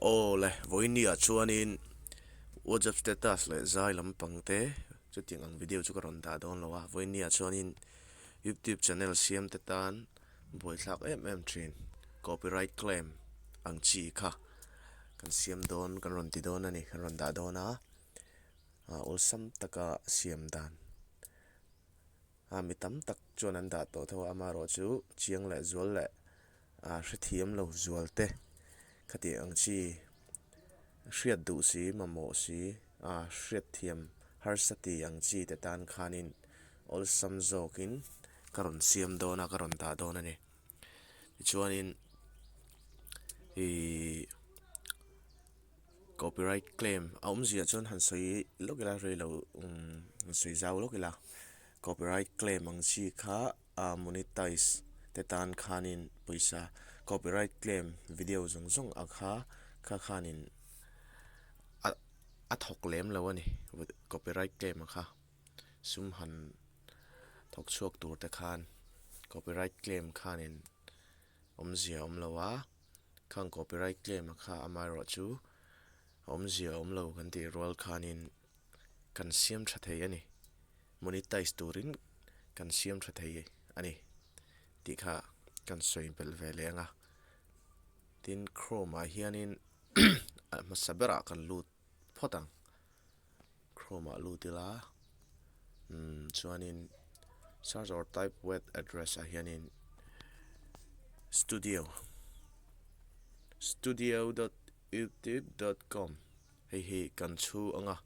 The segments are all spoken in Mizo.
Aw le, vawinia chuanin WhatsApp status leh zai lampang te chutiang ang video chu ka rawn dah dawn lo a, vawinia chuanin YouTube channel siam te tan buaithlak em em thin copyright claim ang chi kha kan siam dawn kan rawn ti dawn a ni kan rawn dah dawn a, awlsam taka siam dan. A mi tam tak chuan an dah tawh tho a, amaherawhchu chiang leh zual leh ah hrethiam lo zual te khati ang chi hriat duh si mamawh si ah hriatthiam harsa ti ang chi te tan khanin awlsam zawkin ka rawn siam dawn a ka rawn dah dawn a ni tichuanin ihh. Copyright claim a awmzia chuan han sawi lawk ila rei lo umm han sawi zau lawk ila copyright claim ang chi kha ah monetize te tan khanin pawisa copyright claim video zawng zawng a kha kha khanin a a thawk lem lo a ni copyright claim a kha sum han thawk chhuak tur te khan copyright claim khanin awmzia a awm lo a. Khang copyright claim a kha amaherawh chu awmzia a awm lo kan tih rual khanin kan siam tha thei a ni monetize turin kan siam tha thei a ni tih kha kan sawi belh ve leh ang a tin chrome ah hianin a hmasa berah kan lut phawt ang chrome ah lut ila umm chuanin search or type web address ah hianin studio studio dot youtube dot com hei hi kan chhu ang a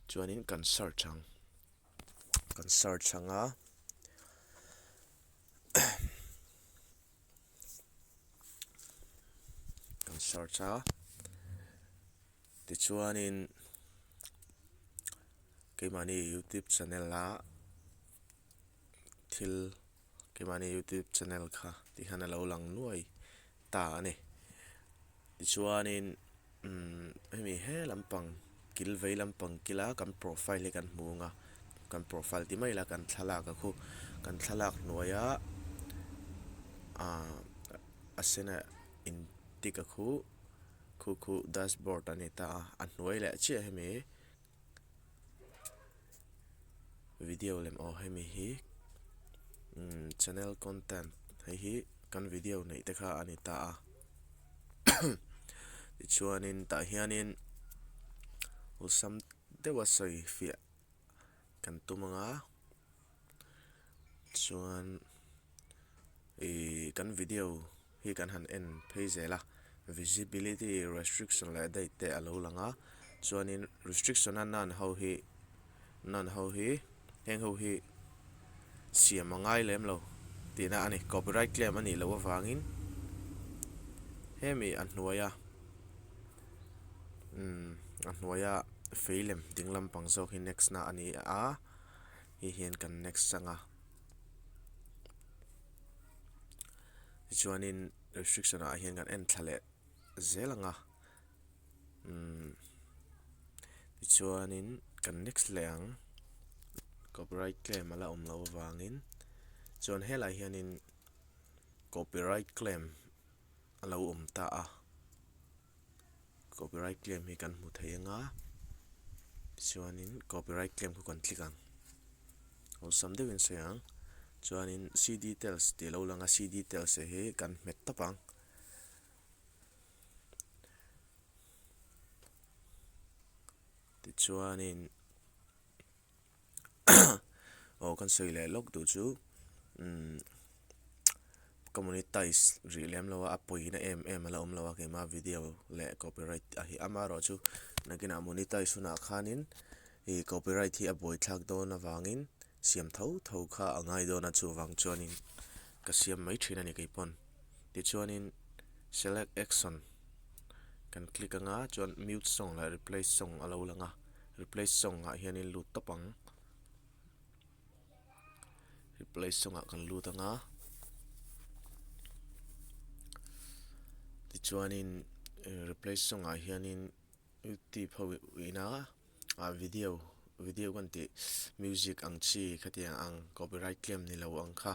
chuanin kan search ang kan search ang a. Kan search a tichuanin keimahni youtube channel a thil keimahni youtube channel kha ti hian a lo lang nuai ta a ni tichuanin umm hemi he lampang kil vei lampang kila kan profile hi kan hmu ang a kan profile ti mai ila kan thlalak a khu kan thlalak hnuaia ahh a sen a in tick a khu khu khu dashboard a ni ta a a hnuai leh chiah hemi video lem aw hemi hi umm channel content hei hi kan video neih te kha a ni ta a tichuanin tah hianin awlsam deuha sawi fiah kan tum ang a chuan ih kan video hi kan han en phei zel a visibility restriction leh date te a lo lang a chuanin restriction a nan ho hi nan ho hi heng ho hi siam a ngai lem lo tihna a ni copyright claim a nih loh avangin hemi a hnuaia umm a hnuaia fei lem ding lampang zawk hi next na a ni a hei hian kan next ang a tichuanin restriction ah hian kan en thla leh zel ang a umm tichuanin kan next leh ang copyright claim a la awm loh avangin chuan helaiah hianin copyright claim a lo awm ta a copyright claim hi kan hmu thei ang a tichuanin copyright claim khu kan click ang awlsam deuhin sawi ang chuanin see details tih a lo lang a see details hi kan hmet tawp ang. Tichuanin aw kan sawi leh lawk duh chu umm ka monetize rih lem lo a a pawina em em a la awm lo a keimah video leh copyright a hi amaherawhchu nakinah monetize hunah khanin ih copyright hi a buaithlak dawn avangin siam tho tho kha a ngai dawn a chuvang chuanin ka siam mai thin a ni keipawn. Tichuanin select action kan click anga chuan mute song leh replace song a lo lang a replace song ah hianin lut tawp ang replace song ah kan lut anga tichuanin replace song ah hianin youtube ho ina ah video video kan tih music ang chi khatiang ang copyright claim ni lo ang kha.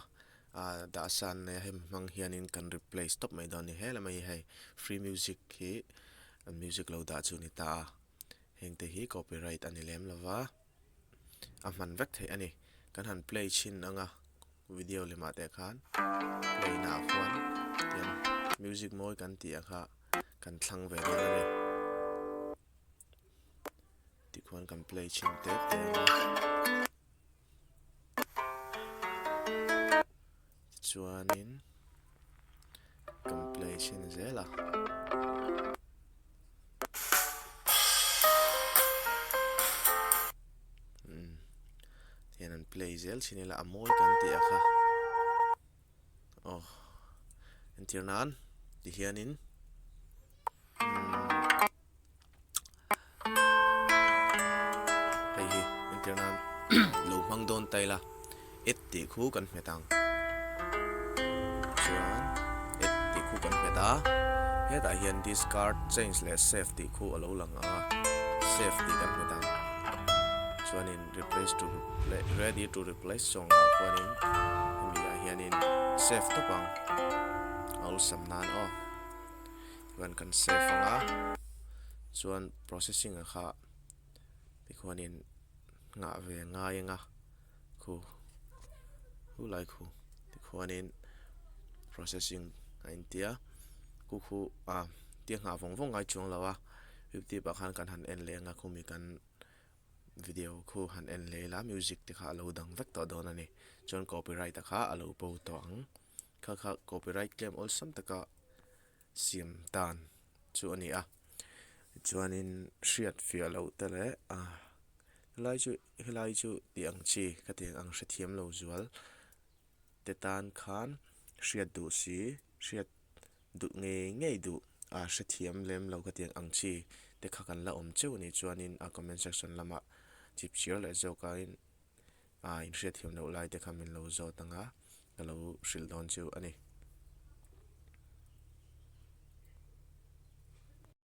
Ah dah sa an nei a hemi hmang hianin kan replace tawp mai dawn a ni he lamah hi hei free music hi an music lo dah chu a ni ta a heng te hi copyright a ni lem lo va a hman vek theih a ni kan han play chhin ang a video lemah te khan play naah khuan tiang music mawi kan tih ang kha kan thlang ve dawn a ni tikhuan kan play chhin tep teh ang a. Tichuanin kan play chhin zel a. Umm tihian an play zel chhin ila a mawi kan tih a kha. Aw entir nan tihianin umm. Hei hi entir nan lo hmang dawn ta ila et tih khu kan hmet ang chuan et tih khu kan hmet a hetah hian discard change leh save tih khu a lo lang ang a save tih kan hmet ang chuanin replace to ready to replace song ah khuanin hemi ah hianin save tawp ang a awlsam nan aw. Chuan kan save ang a, chuan processing a kha tikhuanin nghah ve a ngai ang a, khu khu lai khu tikhuanin processing a intia khu khu ah tia nghah vawng vawng ngai chuang lo a youtube ah khan kan han en leh ang a khumi kan video khu han en leh ila music te kha a lo dang vek tawh dawn a ni chuan copyright a kha a lo bo tawh ang. Kha kha copyright claim awlsam taka siam dan chu a ni a chuanin hriat fiah loh te leh ah helai chu helai chu tih ang chi ka tih ang hrethiam lo zual te tan khan hriat duh si hriat duh ngei ngei duh ah hrethiam lem lo ka tih ang chi te kha kan la awm cheu a nih chuanin a comment section lamah chip chhiar leh zawk aiin. Ah inhriatthiam loh lai te kha min lo zawt ang a, ka lo hrilh dawn chu a ni.